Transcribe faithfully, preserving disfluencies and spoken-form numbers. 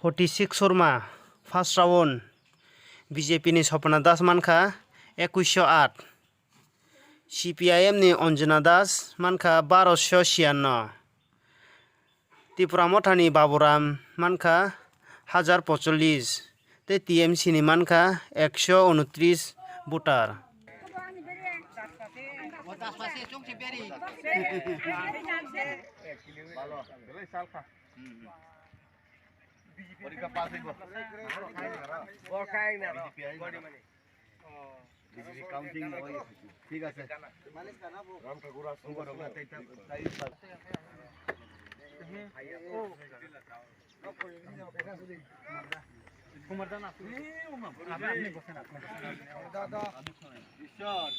Forty six Surma, first round, B J P ni Swapna Das mankha ekuisho aat, C P I M ni Anjana Das mankha barosho siyanno, Tipra Mothani Baburam mankha hajar pocholish, tei T M C ni mankha ekso unotris voter. পরীক্ষা পাস হইব। বিজেপি আইন না। BJP counting ওই ঠিক আছে। রাম ঠাকুর আসুন। কুমার দান আসুন। আপনি, আপনি বসেন, আপনি বসেন। ঈশ্বর।